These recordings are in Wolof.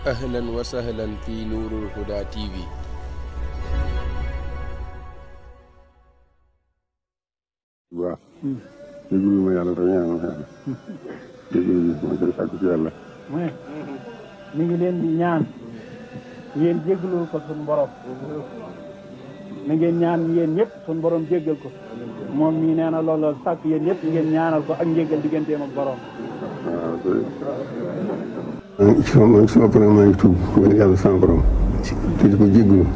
ahlan wa sahlan fi Nourul Huda TV. waaw. déglu ma yàlla te ñaanal yàlla. déglu ma koy sàkku ci yàlla. mi ngi leen di ñaan ngeen jéggalu ko suñu borom. na ngeen ñaan yéen ñëpp suñu borom jéggal ko. moom mii nee na loolu sàkk yéen ñëpp ngeen ñaanal ko ak njéggal digganteem ak borom. waaw kay. man sama borom maa ngi tuub wala yàlla sama borom. te di ko jéggalu.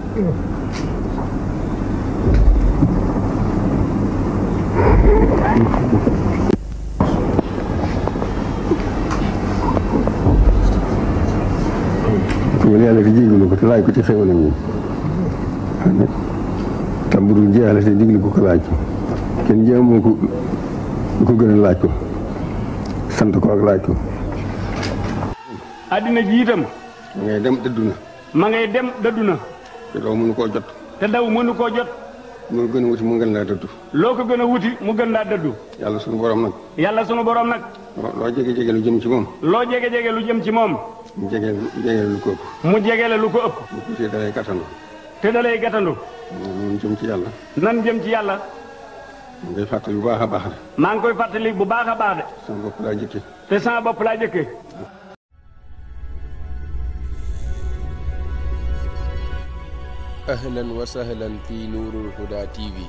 wala yàlla te jéggalu ko te laaj ko ci xéwalam yi. tam bu dul jeexale te diglu ko laaj ko kenn jéemoo ko lu ko gën a laaj ko sant ko ak laaj ko. addina ji itam. ma ngay dem dëddu na. ma ngay dem dëddu na. te daw mënu koo jot. te daw mënu koo jot. moo gën a wuti mu gën laa dëddu. loo ko gën a wuti mu gën laa dëddu. yàlla sunu borom nag. yàlla sunu borom nag. loo jege jege lu jëm ci moom. loo jege jege lu jëm ci moom. mu jege lu ko ëpp. mu jegele lu ko ëpp. bu tuutee dalay gàttandu. te dalay gàttandu. nan jëm ci yàlla. nan jëm ci yàlla. ngay fàttali bu baax a baax de. maa ngi koy fàttali bu baax a baax de. sama bopp laa jëkke. te sama bopp laa jëkke. ahlan wa sahlan fi Nourul Huda TV.